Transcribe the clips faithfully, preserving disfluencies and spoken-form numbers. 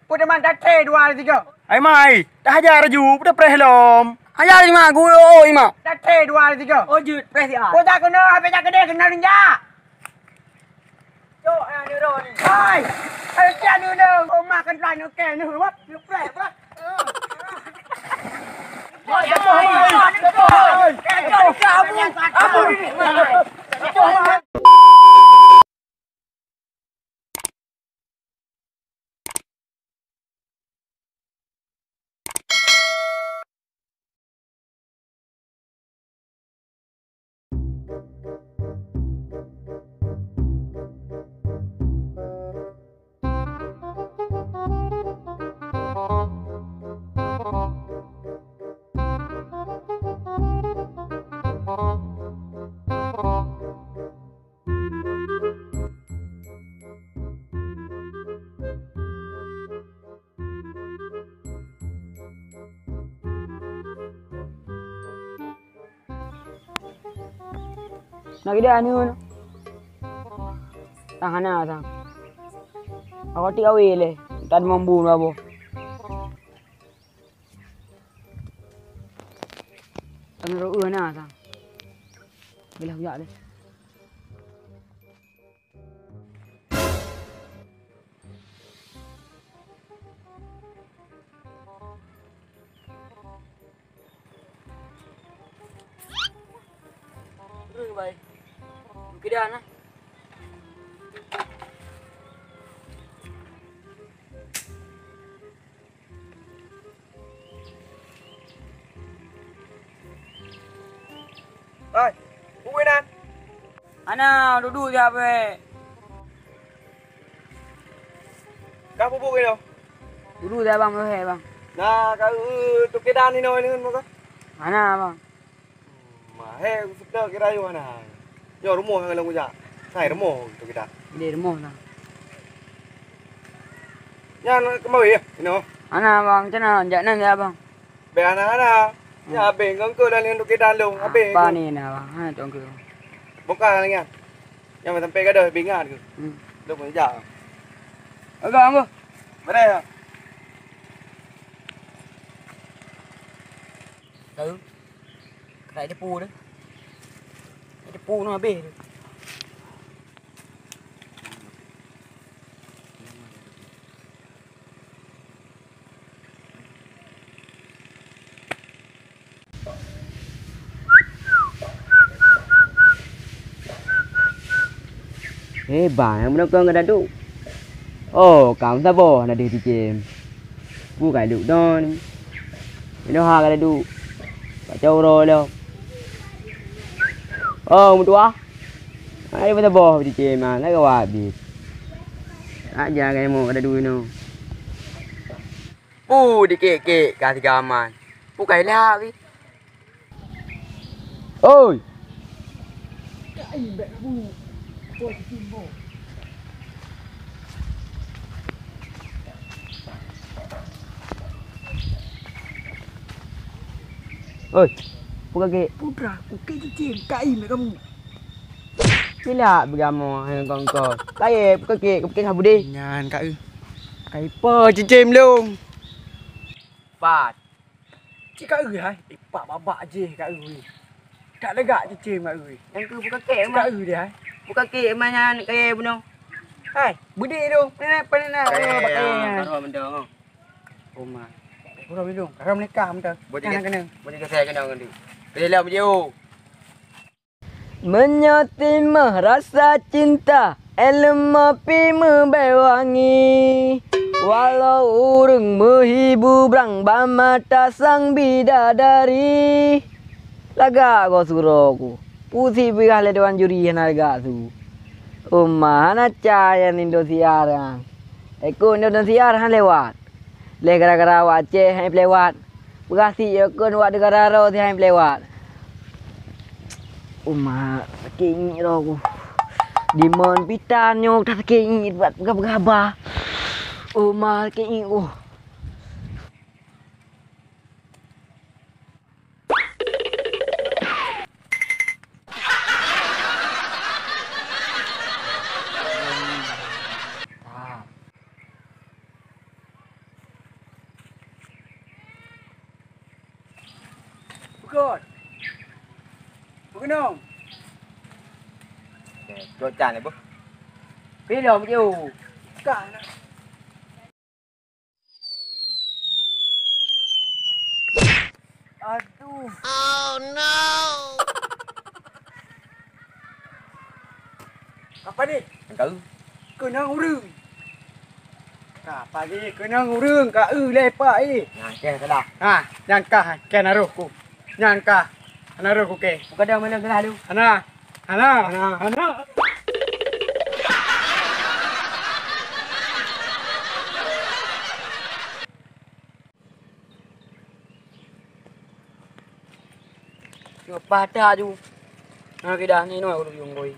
Peue teuma tathé dua hari tiga? Ai mai, tahaja laju, peue tapreh lom. Haja laju mak, guru, oi mak. Tathé dua hari tiga. Oh jeuet, preh siat. Peue tak keunoe, habéh tak keudeh keunoe neujak. Cok, eh, ni roh ni. Hai! Hai, siat ni dah. Oh, mak kan telah nukeh ni, wap, nupreh, wap. Nak gida anu. Tang hana sang. Aku tik awe le. Tad mambu na boh. Tang ro na sang. Bilah yak le. Ureueng bai. Mungkin dah nah. Hai, peue nan? Hana, dudu siap weh. Ka peue inoe? Dudu siap bang, weh bang. Nah, ka eu toke dan inoe ngon muka. Hana bang. Mahé kuseutôt kira yue hana. Nyoe rumoh nyang lôn kujak. Sai rumoh tu kita. Di rumoh na. Nyan keumawe ya, inoe. Hana bang, cina jak nan ya bang. Bèk hana-hana. Nyan habéh engkau dan yang tu kita lôn habéh. Apa ni na bang? Ha tu engkau. Bukan lagi. Nyan sampai gadoh bingat ke. Hmm. Lôn pun jak. Agak anggo. Mana ya? Tahu? Kena depu dah. Depu nak habis tu. Eh, bah, nyang meunokong ka dadu. Oh, kam saboh na deuh cicém. Peue ka lheueh don. Inoe ha ka dadu. Kacau uroe lom. Oh, meutuah. Hai, meusaboh cicém, ah, lagèe wabit. Aja ka nyoe ka dadu inoe. Peue dikek-kek ka sigaman. Peue ka ilak pih. Oi! Oi, peue kagèe? Putra, kukèe cicém, kai mè kamoe. Silap beugamoe hai kongkon. Kayèe, peue kagèe, keu pikèe haba deh. Nyan ka eu. Kai po cicém lôn. Pat. Cit ka eu hai. Eh, pat babak jih ka eu. Ka lagak cicém ka eu. Nyang keu buka kek mah. Ka eu deh hai. Buka kek mah nyan kayèe bunoe. Hai, beudé dong. Mana, mana, mana? Eh, pakai nyan. Taruh benda. Oma. Taruh benda. Taruh menikah benda. Boleh kena, kena. Boleh saya kena ngan dia. Boleh lah beliau. Meunyoe timoh rasa cinta, ilmu pi meubeuwangi. Walau ureuëng meuhibu brang bak mata sang bidadari. Lagak goe suroe ku, pusi peugah lé dewan juri hana lagak su. Uma hana caya nindo siar nyan. Eko nindo siar hana lewat. Leh gara-gara awak Aceh hai pelewat. Peugah si yo kon wak neugara ro si hai pelewat. Uma sakét ngiek roh ku. Dimon pitan nyoe ka sakét ngiek buat peugah-peugah haba. Uma sakét ngiek ku. Kot. Beukeunong. Eh, dok jan, Boh. Pilom ju. Ka na. Aduh. Oh no. Apa ni? Kau. Keunong ureueng. Ka pagi keunong ureueng ka eu lé pak eh. Nah, keh salah. Ha, nyang kah keh naroh ku. Nyang kah naroh ku keh. Bukan dah mana salah lu. Hana. Hana. Hana. Hana. Leupah that ju. Na keudah ni noe ulôn yue.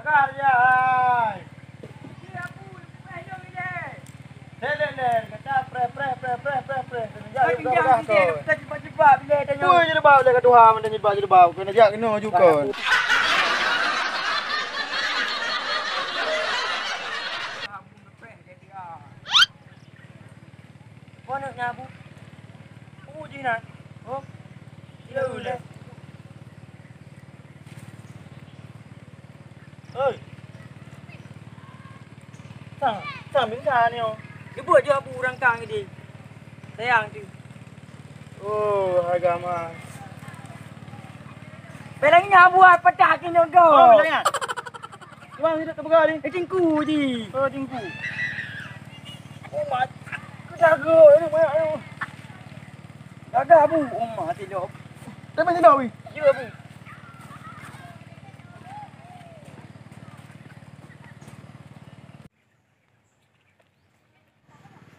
Sabar ya hai. Lé, lé, lé, kata preh, preh, preh, preh, preh, preh. Kena jak jilbab, jilbab, bilé tanyoe. Ui, jilbab, lé ka tuha, mantong jilbab, jilbab. Kena jak kena ju kon. Kon nyoe nyabu. Uji na. Oh. Iya, udah. Oi. Sang, sang bingsa ni, oh. Dibuat je abu urang kang ni. Sayang tu. Oh, agama. Beleng nya buat petak ni, oh. Oh, beleng nya. Bang, hidup terpegang ni. Eh, cingku ji. Oh, cingku. Oh, mat. Kejaga ni, banyak ni. Gagah, Bu. Oh, mat, tidak. Tapi tidak, weh. Ya, Bu.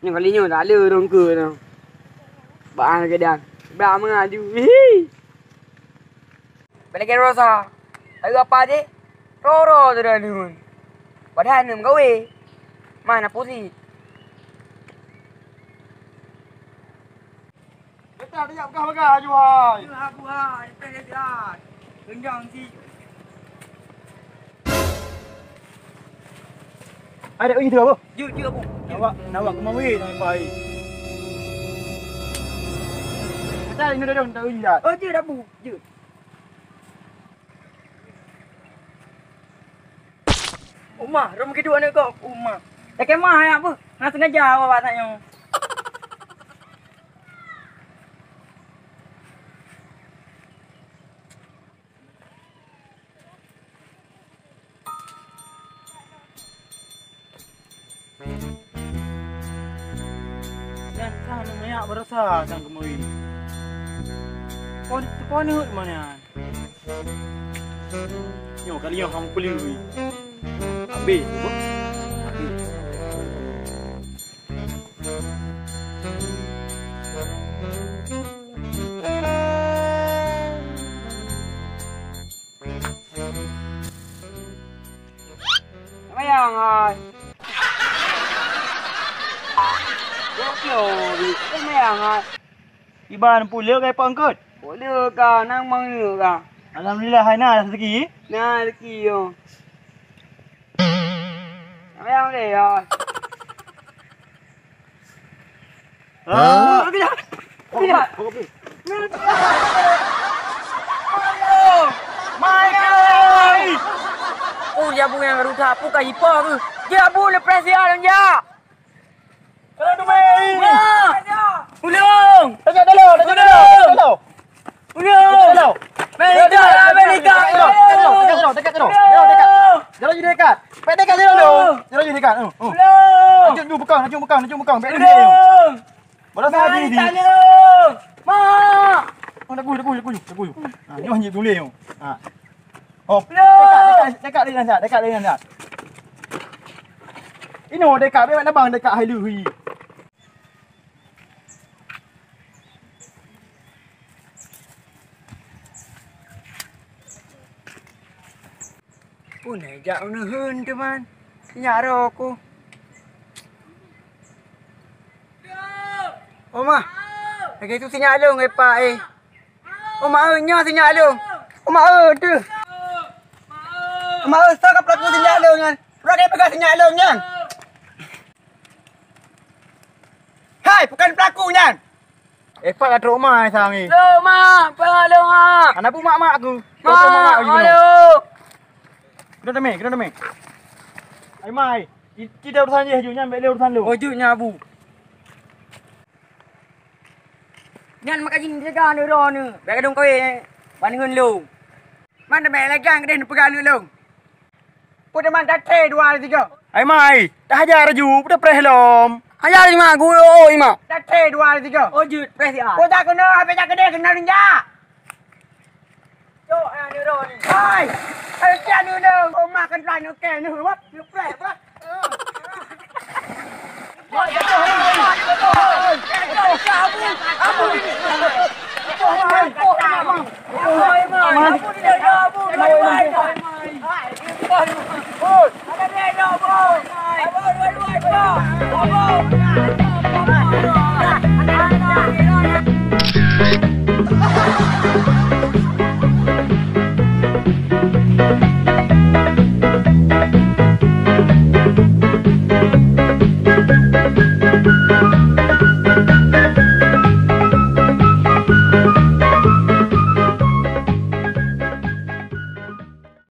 Nyoe kali nyoe tak le rongkeue nyoe. Bak hana keudang. Bak meungaju. Hihi. Bak lagèe Rosa. Tahu apa je? Roro tu dah nun. Padahal nem gawe. Mana pusi? Beta tajak peugah bagah aju hai. Itulah aku hai, teh dia. Gendang si. Ada uji tu apa? Jut, jut, Abu. Nawak, nawak kemawi, nawak pai. Kata ini dah dong, tak uji dah. Oh, jut, Abu. Jut. Uma, rum kiduk aneuk gob, Uma. Lakèe mah ya, beuh. Hana sengaja awak nyoe. Dan ka aneuk manyak barosa sang keumawi. Kon, kon nyoe mana? Nyoe kali nyoe hang peuli. Habéh, boh. Habéh. Mayang hai. Gokil, mayang hai. Iban pulo kai pangkot. Pulo ka nang mangeue ka. Alhamdulillah hai na rezeki. Na rezeki yo. Mayang deh ya. Ah. Mai kai. Oh, ya bu yang rusak, apa kah ipa ke? Ya bu le presi alon ya. Kalau tu mai. Ulung. Tengok dulu, tengok dulu, tengok dulu. Ulung. Tengok dulu. Amerika. Dekat dulu, dekat dulu, dekat dulu. Dekat dulu, dekat. Jalan je dekat. Pek dekat jalan dulu. Jalan je dekat. Oh, oh. Ulung. Lanjut dulu bekang, lanjut bekang, lanjut bekang. Pek dulu. Ulung. Balas lagi di. Tanya. Mak. Oh, dah kuyu, dah kuyu, dah kuyu, dah kuyu. Ha, nyoh hanyut tuléh nyoh. Ha. Oh, dekat, dekat, dekat dengan dah, dekat dengan dah. Inoe dekat, bèk nak bang dekat hai leuh. Pun hai jak uneuen teuma. Nyak roh ku. Oma, lagèe tu sinyak lôn, eh, Pak, eh. Oma, eh, nyoe sinyak lôn. Oma, eh, deuh. Oma, eh, soe ka pelaku sinyak lôn nyan? Soe ka peugah sinyak lôn nyan? Hai, bukan pelaku nyan. Eh, Pak, ka trok ma sang ni. Lôn, Mak, peue lôn, Mak? Anak bu mak-mak aku. Mak, ayo. Kena demi, kena demi. Ai mai, ci dah urusan je, nyan bèk lé urusan lôn. Oh, jeuet nyan, Bu. Nyan maka jin jaga neuroe neu. Bèk gadong kawé ban ngon lôn. Man teumé lagèe nyang keudeh neupeugah aneuk lôn. Peue teuma tathé dua tiga. Ai mai, tahaja laju, peue tapreh lom. Haja laju mak, guru, oi mak. Tathé dua tiga. Oh jeuet, preh siat. Peue tak keunoe, habéh tak keudeh keunoe linja. Cok, aneuk lôn ni. Hai, hai, si aneuk lôn. Oh mak, kan aneuk kèe neuh, wap, neupreh, wap.